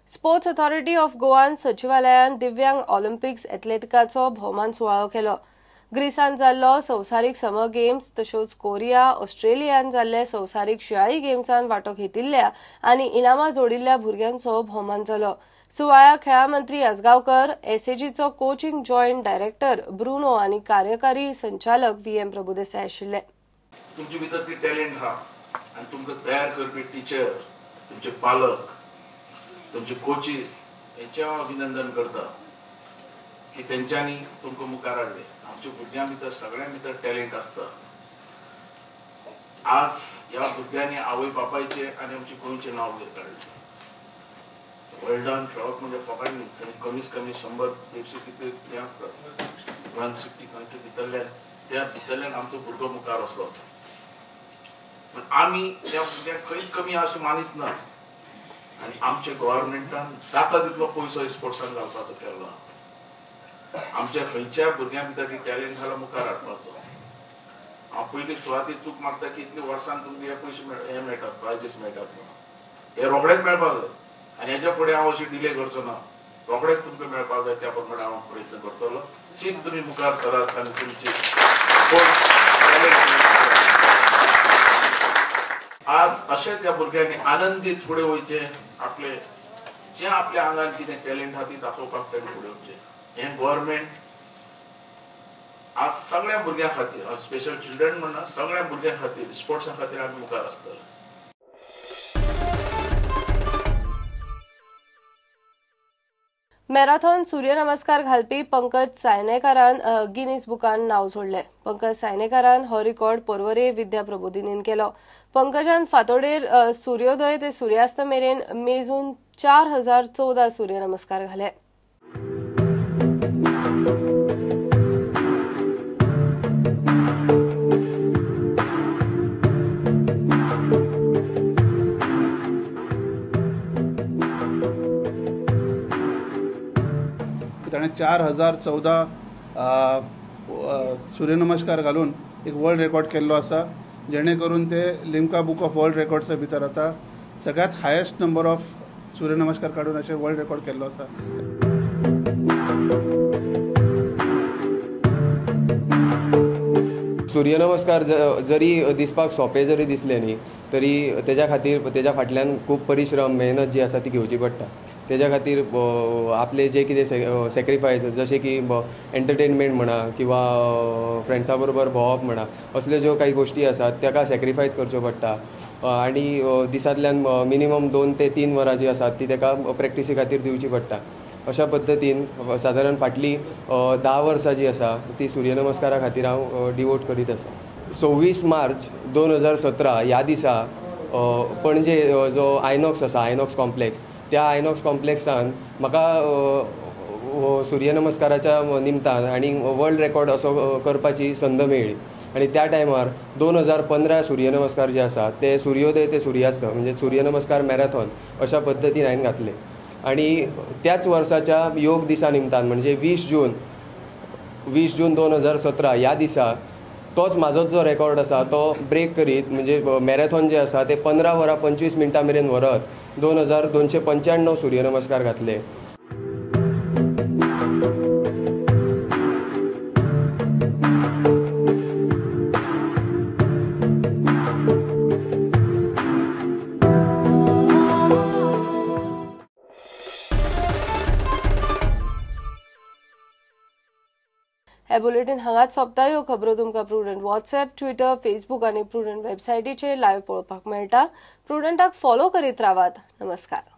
Sports authority of गोवान सचिवालयान दिव्यांग Olympics एथलेटिकाचो भोवमान सुवाळो केलो. ग्रीसान जाल्लो संवसारीक समर गेम्स तश्योच कोरिया, ऑस्ट्रेलियान जाल्ले संवसारीक शिंयाळी गेम्सान वांटो घेतिल्ल्या आनी इनामां जोडिल्ल्या भुरग्यांचो भोवमान जालो. सुवाळ्याक खेळां मंत्री आजगांवकर, एसएजीचो कोचिंग जॉयंट डायरेक्टर ब्रुनो आनी कार्यकारी संचालक व्ही एम प्रभुदेसाय आशिल्ले. तुमचे भितर ती टॅलेंट आहा आनी तुमकां तयार करपी टिचर, तुमचे पालक, तुमचे कोचीस हेंचें हांव अभिनंदन करता की तेंच्यांनी तुमकां मुखार हाडले. आमच्या भुरग्यां भितर सगळ्यां भितर टॅलेंट आसता. आज ह्या भुरग्यांनी आवय बापायचें आनी आमचें गोंयचें नांव वयर काडलें. वर्ल्डान खेळप म्हणजे फकाण न्ही, थंय कमीच कमी 100-150 कितले हें आसतात, 160 कंट्री भितरल्यान, त्या भितरल्यान आमचो भुरगो मुखार वचलो. पण आमी त्या भुरग्यांक खंयच कमी अशें मानीच ना आनी आमच्या गव्हर्मेंटान जाता तितलो पयसो स्पोर्ट्सान घालपाचो केलो. आमच्या खंयच्या भुरग्यां भितर ती टॅलेंट जाल्यार मुखार हाडपाचो. हांव पयली सुवाती चूक मागता की इतले वर्सान तुमकां हे पयशे हे मेळटात, प्रायजीस मेळटात म्हणून, हे रोखडेच मेळपाक जाय आनी हेच्या फुडें हांव अशी डिले करचो ना. रोखडेच तुमकां मेळपाक जाय त्या प्रमाणे हांव प्रयत्न करतलो. सीट तुमी मुखार सरात आनी तुमची स्पोर्ट्स आज अशें त्या भुरग्यांनी आनंदीत फुडें वयचें, आपले जें आपल्या आंगान कितें टॅलेंट आहा ती दाखोवपाक ताणें फुडें वचचें. हें गव्हर्मेंट आज सगळ्या भुरग्यां खातीर, स्पेशल चिल्ड्रन म्हणना, सगळ्या भुरग्यां खातीर स्पोर्ट्सा खातीर आमी मुखार आसतले. मॅरेथॉन सूर्यनमस्कार घालपी पंकज सायनेकारान गिनीज बुकान नांव जोडलें. पंकज सायनेकारान हो रिकॉर्ड पर्वरे विद्या प्रबोधिनीन केलो. पंकजान फातोडेर सूर्योदय ते सूर्यास्त मेरेन मेजून 4014 सूर्यनमस्कार घाले. ताणें 4014 सूर्यनमस्कार घालून एक वर्ल्ड रेकॉर्ड केल्लो आसा, जेणे करून ते लिम्का बुक ऑफ वर्ल्ड रेकॉर्ड्सा भितर आतां सगळ्यांत हायेस्ट नंबर ऑफ सूर्यनमस्कार काडून अशें वर्ल्ड रेकॉर्ड केल्लो आसा. सूर्यनमस्कार जरी दिसपाक सोंपे जरी दिसले न्ही तरी तेज्या खातीर तेज्या फाटल्यान खूब परिश्रम मेहनत जी आसा ती घेवची पडटा. तेज्या खातीर आपले जे कितें सॅक्रिफायस जशें की एंटरटेनमेंट म्हणा किंवा फ्रेंड्सा बरोबर भोंवप म्हणा असल्यो ज्यो काही गोश्टी आसात ताका सॅक्रिफायस करच्यो पडटा आनी दिसांतल्यान मिनिमम 2 ते 3 वरां जी आसात ती ताका प्रॅक्टिसी खातीर दिवची पडटा. अशा पद्दतीन सादारण फाटलीं 10 वर्सां जी आसा ती सूर्यनमस्कारा खातीर हांव डिवोट करीत आसा. 26 मार्च 2017 ह्या दिसा पणजे जो आयनॉक्स आसा, आयनॉक्स कॉम्प्लेक्स, त्या आयनॉक्स कॉम्प्लेक्सान म्हाका सूर्यनमस्काराच्या निमतान आनी वर्ल्ड रेकॉर्ड असो करपाची संद मेळ्ळी आनी त्या टायमार 2015 सूर्यनमस्कार जे आसा ते सूर्योदय ते सूर्यास्त म्हणजे सूर्यनमस्कार मॅरेथॉन अशा पद्दतीन हांवें घातले. आनी त्याच वर्साच्या योग दिसा निमतान म्हणजे 20 जून 2017 ह्या दिसा तोच म्हाजोच जो रेकॉर्ड आसा तो ब्रेक करीत म्हणजे मॅरेथॉन जे आसा ते 15 वरां 25 मिनटां मेरेन व्हरत 2295 सूर्यनमस्कार घातले. हे बुलेटिन हांगाच सोंपता. ह्यो खबरो तुमकां प्रुडंट व्हॉट्सएप, ट्विटर, फेसबूक आनी प्रुडंट वेबसायटीचेर लायव्ह पळोवपाक मेळटा. प्रुडंटाक फॉलो करीत रावात. नमस्कार.